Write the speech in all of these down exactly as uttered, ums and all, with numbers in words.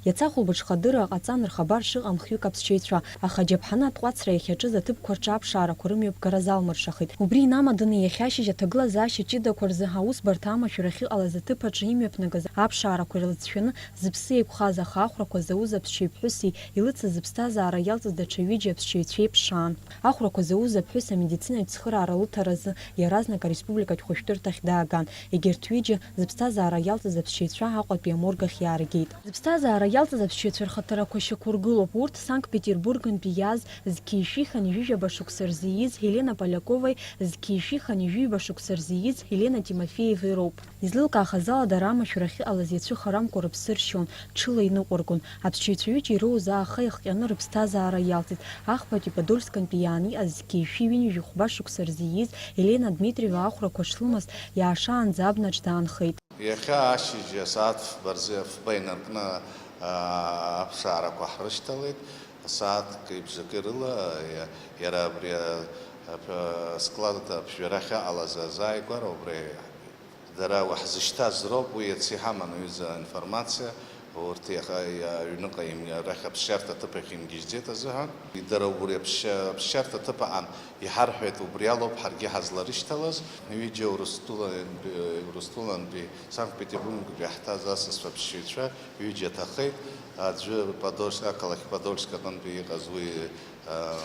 Иацы ахәылбыҽха адырра ҟаҵан, рхабар шыҟам хҩык аԥсшьаҩцәа, аха аџьаԥҳаны атҟәацра иахьаҿыз аҭыԥқәа рҿы аԥшаарақәа рымҩаԥгара азалмыршахит. Убри инамаданы иахьа ашьыжь аҭагылазаашьа ҷыдақәа рзы аусбарҭа амашәыр ахьыҟалаз аҭыԥ аҿы имҩаԥнагаз аԥшаарақәа ирлыҵшәаны зыԥсы еиқәхаз, аха ахәрақәа зауз аԥсшьаҩ ԥҳәыси илыцыз зыԥсҭазаара иалҵыз даҽа ҩыџьа аԥсшьаҩцәеи ԥшаан. Ахәрақәа зауз аԥҳәыс амедицинатә цхыраара лыҭаразы иаразнак ареспубликатә хәышәтәырҭахь дааган. Егьырҭ ҩыџьа зыԥсҭазаара иалҵыз аԥсшьаҩцәа Аҟәатәи аморг ахь иааргеит. Зыԥсҭазаара иалҵыз аԥсшьаҩцәа рхаҭарақәа шьақәыргылоуп. Урҭ Санкт-Петербургынтәи иааз зқьи шәи хынҩажәи жәаба шықәса рзы ииз Елена Поляковаи зқьи шәи хынҩажәи ҩба шықәса рзы ииз Елена Тимофеевеи роуп. Излеилкаахаз ала, дара амашәыр ахьыҟалаз иацәыхарамкәа рыԥсы ршьон, ҽыла иныҟәыргон. Аԥсшьаҩцәа ҩыџьа ироуз ааха иахҟьаны рыԥсҭазаара иалҵит. Ахԥатәи Подольскынтәи иааны иҟаз зқьи шәи ҩынҩажәи хәба шықәса рзы ииз Елена Дмитриева ахәрақәа шлымаз иаашаанӡа абнаҿ даанхеит. Иахьа ашьыжь асааҭ фба рзы, фба инаркны, аа, аԥшаарақәа ҳрышьҭалеит. Асааҭки бжаки рыла, иа-, иара абри, а, а, склад аԥжәара ахьыҟалаз азааигәара убри дара уа ҳзышьҭаз роуп, уи иацы иҳаман аҩыза аинформациа, урҭ иаха, иа-, аҩныҟа им-, арахь аԥсшьарҭа аҭыԥ ахь имгьежьӡеит азыҳәан. Дара убри аԥсшьа-, аԥсшьарҭа аҭыԥ аҟан иҳарҳәеит, убри алоуп ҳаргьы ҳазларышьҭалаз. Ҩыџьа Урыстәылантәи, Урыстәылантәи Санкт-Петербургтәи ҳҭаз асасцәа аԥсшьаҩцәа ҩыџьа ҭахеит. Аӡәы Подольск, ақалақь Подольск аҟынтәи иҟаз уи Ам,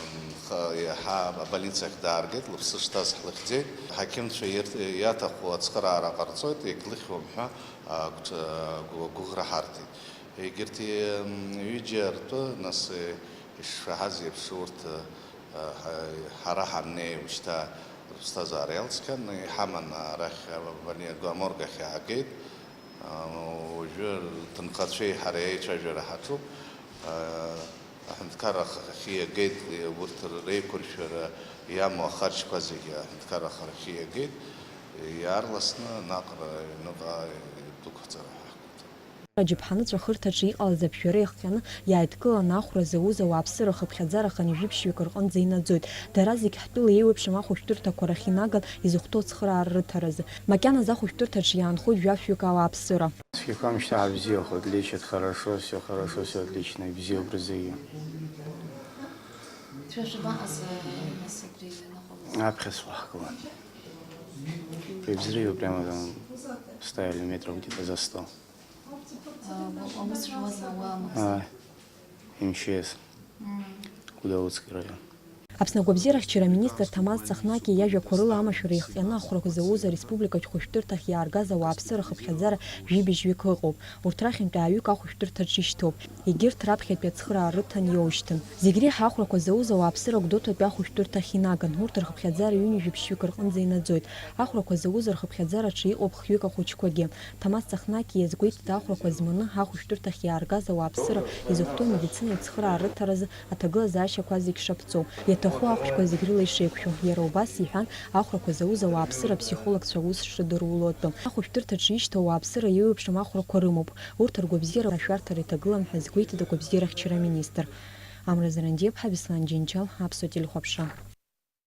ха-, иаҳа абольницахь дааргеит, лыԥсы шҭаз ҳлыхьӡеит. Ҳақьымцәа ирҭ-, иаҭаху ацхыраара ҟарҵоит, егьлыхьуам ҳәа, а, гәҿ-, а, гәы-, гәыӷра ҳарҭеит. Егьырҭ, м, ҩыџьа ртәы, нас, е, ишшаҳаз еиԥш, урҭ, а, ҳа-, ҳара ҳаннеи, ушьҭа рыԥсҭазаара иалҵхьан, иҳаман арахь, а, больни-, аморг ахь иаагеит. Уажәы рҭынхацәеи ҳареи аицәажәара ҳаҿуп. Аҳәынҭқарра ахахьы иагеит, урҭ реиқәыршәара иамоу ахарџьқәа зегьы аҳәынҭқарра ахахьы иагеит. Иаарласны наҟ аҩныҟа идәықәҵара ҳәа ҳгәы Аџьаԥҳаны ҵәахырҭаҿы иҟалаз аԥжәара иахҟьаны иааидкыланы ахәра зауз ауааԥсыра ахыԥхьаӡара хынҩажәи ԥшьҩык рҟынӡа инаӡоит. Дара зегь ҳтәыла еиуеиԥшым ахәышәтәырҭақәа рахь инаган изыхәҭоу ацхыраара рыҭаразы. Макьаназы ахәышәтәырҭаҿы иаанхоит жәафҩык ауааԥсыра. Цәгьақәа амшьҭаҳа бзиахоит, лечит хорошо, всё хорошо, всё отлично, ибзиоуп рызегьы. Шәа шәабаҟаз, нас, абри аныҟалаз? Аԥхьа схәаҳгылан. Ибзиоуп, прямо там ставили метров где-то за сто. А, а, аус зуаз ауаа мыхәзар? Ааи, МЧС. Мм. Гәдоуҭатәи араион. Аԥсны агәабзиарахьчара аминистр Ҭамаз Цахнаки иажәақәа рыла, амашәыр иахҟьаны ахәрақәа зауз ареспубликатә хәышәтәырҭахь иааргаз ауааԥсыра ахыԥхьаӡара жәибжьҩык ыҟоуп. Урҭ рахьынтәи ааҩык ахәышәтәырҭаҿы ишьҭоуп. Егьырҭ раԥхьатәи ацхыраара рыҭан иоушьҭын. Зегь реиҳа ахәрақәа зауз ауааԥсыра Гәдоуҭатәи ахәышәтәырҭахь инаган, урҭ рхыԥхьаӡара ҩынҩажәи ԥшьҩык рҟынӡа инаӡоит. Ахәрақәа зауз рхыԥхьаӡараҿы иҟоуп хҩык ахәыҷқәагьы. Ҭамаз Цахнаки иазгәеиҭеит ахәрақәа зманы ахәышәтәырҭахь иааргаз ауааԥсыра изыхәҭоу амедицинатә цхыраа рыҭаразы аҭагылазаашьақәа зегь шаԥҵоу. Иаҭаху ахәшәқәа зегь рыла ишеиқәшәо, иара убас иҳәан, ахәрақәа зауз ауааԥсыра аԥсихологцәа аус шрыдыруло атәы. Ахәышәтәырҭаҿы ишьҭоу ауааԥсыра еиуеиԥшым ахәрақәа рымоуп. Урҭ ргәабзиара ашәарҭара иҭагылам ҳәа азгәеиҭеит агәабзиарахьчара аминистр. Амра Зарандиаԥҳа, Беслан Џьынџьал, Аԥсуа телехәаԥшра.